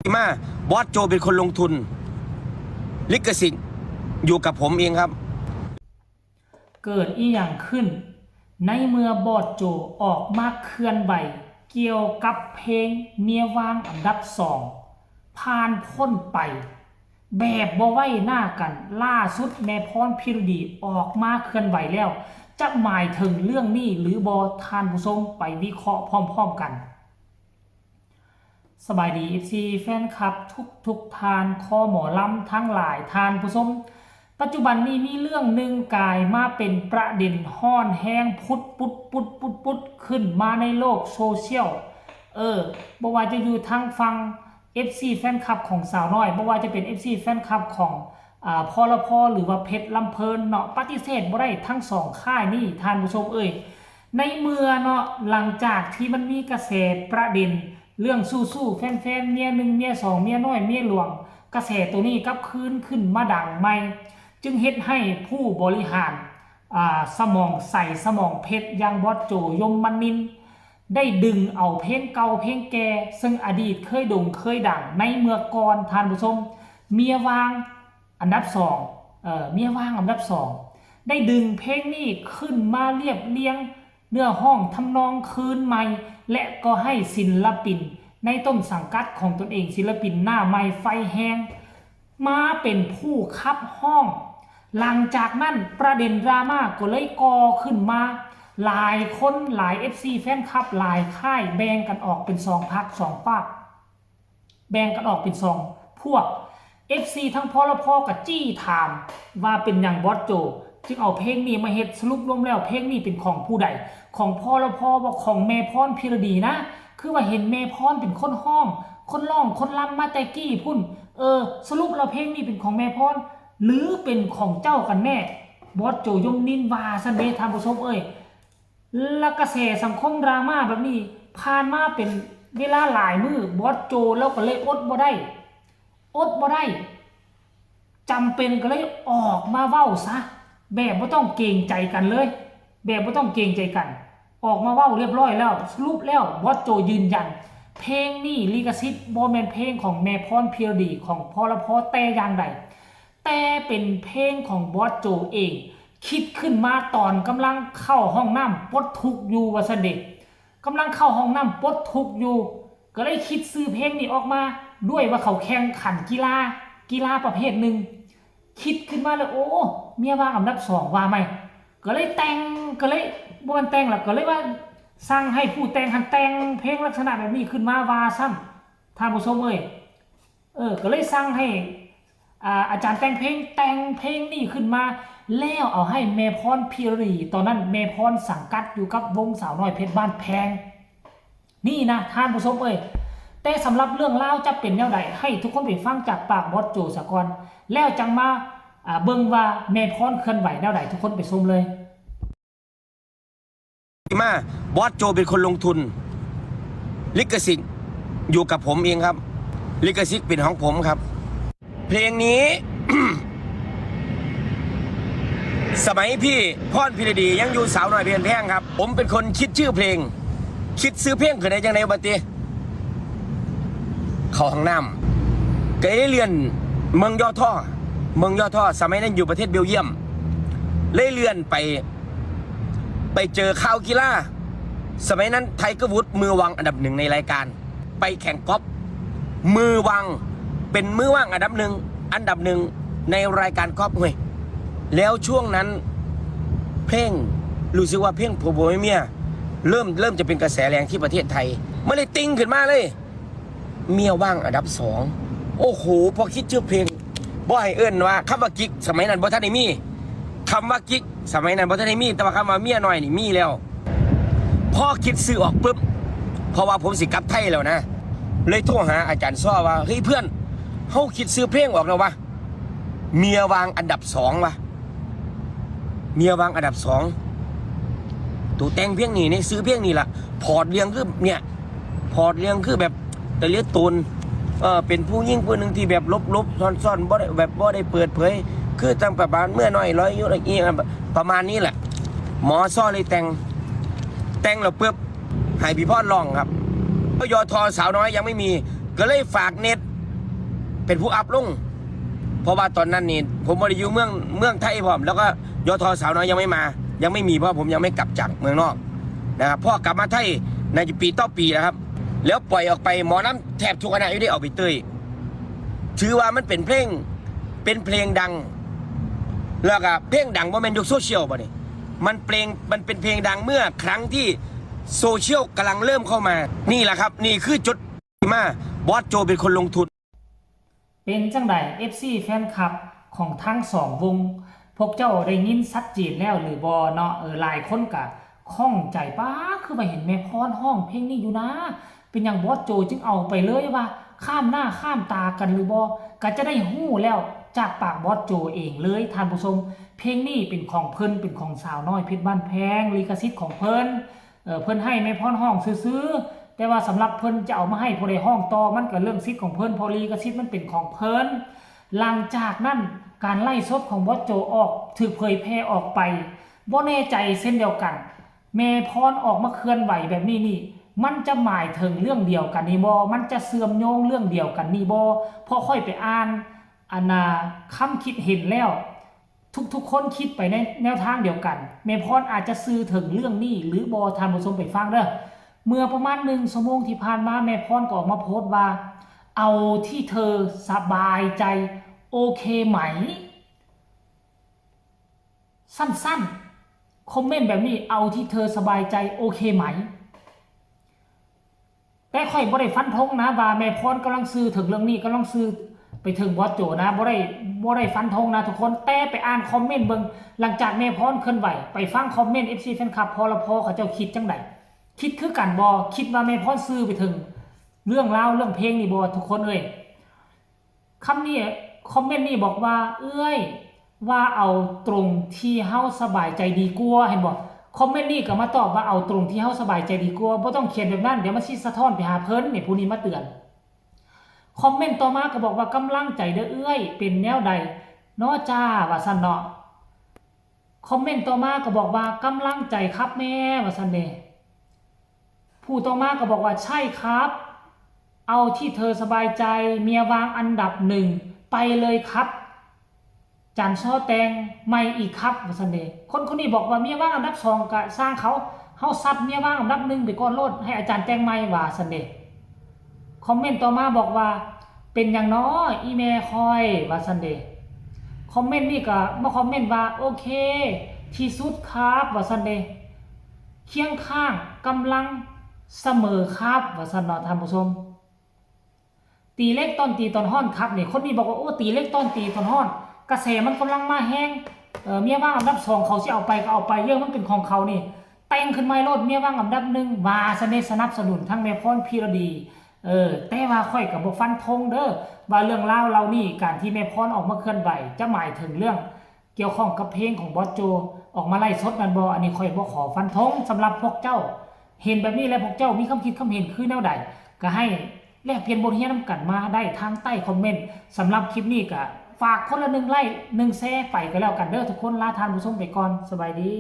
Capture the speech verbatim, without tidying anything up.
มา บอสโจเป็นคนลงทุน ลิขสิทธิ์อยู่กับผมเองครับ เกิดอีหยังขึ้น ในเมื่อบอสโจออกมาเคลื่อนไหวเกี่ยวกับเพลงเมียว่างอันดับสอง ผ่านพ้นไป แบบบ่ไว้หน้ากัน ล่าสุดแม่พรพิรดีออกมาเคลื่อนไหวแล้ว จะหมายถึงเรื่องนี้หรือบ่ ท่านผู้ชมไปวิเคราะห์พร้อมๆกัน สบายดี เอฟซี แฟนคลับทุกทุกๆท่าน คอหมอลำทั้งหลาย ท่านผู้ชม ปัจจุบันนี้มีเรื่องหนึ่งกลายมาเป็นประเด็นฮ้อนแฮง พุดพุดพุดพุดพุดขึ้นมาในโลกโซเชียล เออ บ่ว่าจะอยู่ทางฝั่ง เอฟซี แฟนคลับของสาวน้อย บ่ว่าจะเป็น เอฟซี แฟนคลับของ อ่า พลพ หรือว่าเพชรลำเพลินเนาะ ปฏิเสธบ่ได้ทั้งสองค่ายนี้ ท่านผู้ชมเอ้ย ในเมื่อเนาะ หลังจากที่มันมีกระแสประเด็นเรื่องสู้ๆแฟนๆ เมียหนึ่งเมียสอง เมียน้อยเมียหลวง กระแสตัวนี้กลับคืนขึ้นมาดังใหม่ จึงเฮ็ดให้ผู้บริหาร อ่า สมองใสสมองเพชรอย่างบอสโจ ยมมนินทร์ ได้ดึงเอาเพลงเก่าเพลงแก่ ซึ่งอดีตเคยโด่งเคยดังในเมื่อก่อน ท่านผู้ชม เมียว่างอันดับสอง เอ่อ เมียว่างอันดับสอง ได้ดึงเพลงนี้ขึ้นมาเรียบเรียงเนื้อฮ้องทำนองคืนใหม่ และก็ให้ศิลปินในต้นสังกัดของตนเอง ศิลปินหน้าใหม่ไฟแฮง มาเป็นผู้ขับฮ้อง หลังจากนั้นประเด็นดราม่าก็เลยก่อขึ้นมา หลายคนหลาย เอฟซี แฟนคลับหลายค่ายแบ่งกันออกเป็นสองพรรคสองฝาก แบ่งกันออกเป็นสองพวก เอฟซี ทั้งพลพ ก็จี้ถามว่าเป็นหยังบอสโจ จึงเอาเพลงนี้มาเฮ็ด สรุปรวมแล้วเพลงนี้เป็นของผู้ใด ของพลพ บ่ ของแม่พรพิรดีนะ คือว่าเห็นแม่พรเป็นคนฮ้อง คนร้องคนรำมาแต่กี้พุ้น เออ สรุปแล้วเพลงนี้เป็นของแม่พร หรือเป็นของเจ้ากันแน่ บอสโจ ยมนินทร์ว่าซั่นเด้ ท่านผู้ชมเอ้ย และกระแสสังคมดราม่าแบบนี้ ผ่านมาเป็นเวลาหลายมื้อ บอสโจ แล้วก็เลยอดบ่ได้ อดบ่ได้ จำเป็นก็เลยออกมาเว้าซะ แบบบ่ต้องเกรงใจกันเลย แบบบ่ต้องเกรงใจกัน ออกมาเว้าเรียบร้อยแล้ว สรุปแล้วบอสโจยืนยัน เพลงนี้ลิขสิทธิ์บ่แม่นเพลงของแม่พรพิรดี ของพลพ แต่อย่างใด แต่เป็นเพลงของบอสโจเอง คิดขึ้นมาตอนกำลังเข้าห้องน้ำปลดทุกข์อยู่ว่าซั่นเด้ กำลังเข้าห้องน้ำปลดทุกข์อยู่ ก็เลยคิดชื่อเพลงนี้ออกมา ด้วยว่าเขาแข่งขันกีฬา กีฬาประเภทหนึ่ง คิดขึ้นมาแล้ว โอ้ เมียว่างอันดับสองว่าไหม ก็เลยแต่ง ก็เลยบ่แม่นแต่งล่ะ ก็เลยว่าสั่งให้ผู้แต่งหั้นแต่งเพลงลักษณะแบบนี้ขึ้นมาว่าซั่น ท่านผู้ชมเอ้ย เออ ก็เลยสั่งให้ อ่า อาจารย์แต่งเพลง แต่งเพลงนี้ขึ้นมา แล้วเอาให้แม่พรพิรดี ตอนนั้นแม่พรสังกัดอยู่กับวงสาวน้อยเพชรบ้านแพง นี่นะ ท่านผู้ชมเอ้ย แต่สำหรับเรื่องราวจะเป็นแนวใด ให้ทุกคนไปฟังจากปากบอสโจซะก่อน แล้วจั่งมา อ่า เบิ่งว่าแม่พรเคลื่อนไหวแนวใด ทุกคนไปชมเลย มา บอสโจเป็นคนลงทุน ลิขสิทธิ์อยู่กับผมเองครับ ลิขสิทธิ์เป็นของผมครับ เพลงนี้ สมัยพี่พรพิรดียังอยู่สาวน้อยเพชรบ้านแพงครับ ผมเป็นคนคิดชื่อเพลง คิดชื่อเพลงขึ้นได้จังได๋บัดนี้ เข้าห้องน้ำ ก็เลยเลื่อนเมืองยอท่อ เมืองยอท่อ สมัยนั้นอยู่ประเทศเบลเยียม เลยเลื่อนไป ไปเจอข่าวกีฬา สมัยนั้นไทเกอร์ วูดส์ มือวางอันดับหนึ่งในรายการ ไปแข่งกอล์ฟ มือวาง เป็นมือวางอันดับหนึ่ง อันดับหนึ่งในรายการกอล์ฟเว้ย แล้วช่วงนั้น เพลง รู้สึกว่าเพลงผัวผัวเมียเมีย เริ่ม เริ่มจะเป็นกระแสแรงที่ประเทศไทย มันเลยติ่งขึ้นมาเลย เมียว่างอันดับสอง โอ้โห พอคิดชื่อเพลง บ่ให้เอิ้นว่าคำว่ากิ๊ก สมัยนั้นบ่ทันได้มี คำว่ากิ๊ก สมัยนั้นบ่ทันได้มี แต่ว่าคำว่าเมียน้อยนี่มีแล้ว พอคิดชื่อออกปุ๊บ เพราะว่าผมสิกลับไทยแล้วนะ เลยโทรหาอาจารย์ซ้อว่า เฮ้ยเพื่อน เฮาคิดชื่อเพลงออกแล้ววะ เมียว่างอันดับสองวะ เมียว่างอันดับสอง ตัวแต่งเพลงนี้ ในชื่อเพลงนี่ล่ะ พล็อตเรื่องคือเนี่ย พล็อตเรื่องคือแบบตะเลียโตน เออ เป็นผู้หญิงผู้หนึ่งที่แบบหลบๆ ซ่อนๆ บ่ได้ แบบบ่ได้เปิดเผย คือจั่งประมาณเมียน้อยลอยอยู่ อีหยังประมาณนี้แหละ หมอซ้อเลยแต่ง แต่งแล้วปุ๊บ ให้พี่พรร้องครับ เพราะยอทอสาวน้อยยังไม่มี ก็เลยฝากเน็ต เป็นผู้อัพลง เพราะว่าตอนนั้นนี่ผมบ่ได้อยู่เมืองเมืองไทยพร้อม แล้วก็ ยท.สาวน้อยยังไม่มา ยังไม่มี เพราะผมยังไม่กลับจากเมืองนอกนะครับ พอกลับมาไทยน่าจะปีต่อปีแล้วครับ แล้วปล่อยออกไป หมอลำแทบทุกคณะอยู่ได้ออกไปเต้ย ถือว่ามันเป็นเพลง เป็นเพลงดัง แล้วก็เพลงดังบ่แม่นยุคโซเชียลบ่นี่ มันเพลง มันเป็นเพลงดังเมื่อครั้งที่โซเชียลกำลังเริ่มเข้ามา นี่แหละครับ นี่คือจุดมา บอสโจเป็นคนลงทุน เป็นจั่งใด เอฟซี แฟนคลับของทั้งสองวง พวกเจ้าได้ยินชัดเจนแล้วหรือบ่เนาะ เออ หลายคนก็ข้องใจ ป๊า คือว่าเห็นแม่พรฮ้องเพลงนี้อยู่นะ เป็นหยังบอสโจจึงเอาไปเลยว่าข้ามหน้าข้ามตากันหรือบ่ ก็จะได้ฮู้แล้วจากปากบอสโจเองเลยท่านผู้ชม เพลงนี้เป็นของเพิ่น เป็นของสาวน้อยเพชรบ้านแพง ลิขสิทธิ์ของเพิ่น เอ่อ เพิ่นให้แม่พรฮ้องซื่อๆ แต่ว่าสำหรับเพิ่นจะเอามาให้ผู้ใดฮ้องต่อ มันก็เรื่องสิทธิ์ของเพิ่น เพราะลิขสิทธิ์มันเป็นของเพิ่น หลังจากนั้นการไลฟ์สดของบอสโจออก ถูกเผยแพร่ออกไป บ่แน่ใจเช่นเดียวกัน แม่พรออกมาเคลื่อนไหวแบบนี้นี่ มันจะหมายถึงเรื่องเดียวกันนี่บ่ มันจะเชื่อมโยงเรื่องเดียวกันนี่บ่ เพราะข้อยไปอ่าน อันน่ะ คำคิดเห็นแล้ว ทุกๆคนคิดไปในแนวทางเดียวกัน แม่พรอาจจะสื่อถึงเรื่องนี้หรือบ่ ท่านผู้ชมไปฟังเด้อ เมื่อประมาณหนึ่งชั่วโมงที่ผ่านมา แม่พรก็ออกมาโพสต์ว่า เอาที่เธอสบายใจ โอเคไหม สั้นๆ คอมเมนต์แบบนี้ เอาที่เธอสบายใจ โอเคไหม แต่ข้อยบ่ได้ฟันธงนะว่าแม่พรกำลังสื่อถึงเรื่องนี้ กำลังสื่อไปถึงบอสโจนะ บ่ได้ บ่ได้ฟันธงนะทุกคน แต่ไปอ่านคอมเมนต์เบิ่ง หลังจากแม่พรเคลื่อนไหว ไปฟังคอมเมนต์ เอฟซี แฟนคลับ พรพ เขาเจ้าคิดจั่งใด คิดคือกันบ่ คิดว่าแม่พรสื่อไปถึงเรื่องราวเรื่องเพลงนี่บ่ ทุกคนเอ้ย คำนี้ คอมเมนต์นี้บอกว่า เอื้อย ว่าเอาตรงที่เฮาสบายใจดีกว่า เห็นบ่ คอมเมนต์นี้ก็มาตอบว่าเอาตรงที่เฮาสบายใจดีกว่า บ่ต้องเขียนแบบนั้น เดี๋ยวมันสิสะท้อนไปหาเพิ่น นี่ ผู้นี้มาเตือน คอมเมนต์ต่อมาก็บอกว่ากำลังใจเด้อเอื้อย เป็นแนวใดน้อจ้า ว่าซั่นเนาะ คอมเมนต์ต่อมาก็บอกว่ากำลังใจครับแม่ ว่าซั่นเด้ ผู้ต่อมาก็บอกว่าใช่ครับ เอาที่เธอสบายใจ เมียว่างอันดับหนึ่ง ไปเลยครับ จานซ้อแต่งใหม่อีกครับ ว่าซั่นเด้ คนคนนี้บอกว่าเมียว่างอันดับสองก็ซ่างเขา เฮาซัดเมียว่างอันดับหนึ่งไปก่อนโลด ให้อาจารย์แต่งใหม่ ว่าซั่นเด้ คอมเมนต์ต่อมาบอกว่า เป็นหยังน้อ อีแม่ข้อย ว่าซั่นเด้ คอมเมนต์นี้ก็มาคอมเมนต์ว่า โอเค ที่สุดครับ ว่าซั่นเด้ เคียงข้างกำลังเสมอครับ ว่าซั่นเนาะท่านผู้ชม ตีเหล็กตอนตีตอนฮ้อนครับนี่ คนนี้บอกว่า โอ้ ตีเหล็กตอนตีตอนฮ้อน กระแสมันกำลังมาแฮง เอ่อ เมียว่างอันดับสอง เขาสิเอาไปก็เอาไป เรื่องมันเป็นของเขานี่ แต่งขึ้นมาโลด เมียว่างอันดับหนึ่ง ว่าซั่นเด้ สนับสนุนทั้งแม่พรพีรดี เออ แต่ว่าข้อยก็บ่ฟันธงเด้อ ว่าเรื่องราวเหล่านี้ การที่แม่พรออกมาเคลื่อนไหว จะหมายถึงเรื่องเกี่ยวข้องกับเพลงของบอสโจ ออกมาไลฟ์สดนั่นบ่ อันนี้ข้อยบ่ขอฟันธง สำหรับพวกเจ้า เห็นแบบนี้แล้วพวกเจ้ามีความคิดความเห็นคือแนวใด ก็ให้แลกเปลี่ยนบทเรียนนำกันมาได้ทางใต้คอมเมนต์ สำหรับคลิปนี้ก็ฝากคนละหนึ่งไลค์ หนึ่งแชร์ไปก็แล้วกันเด้อทุกคน ลาท่านผู้ชมไปก่อน สบายดี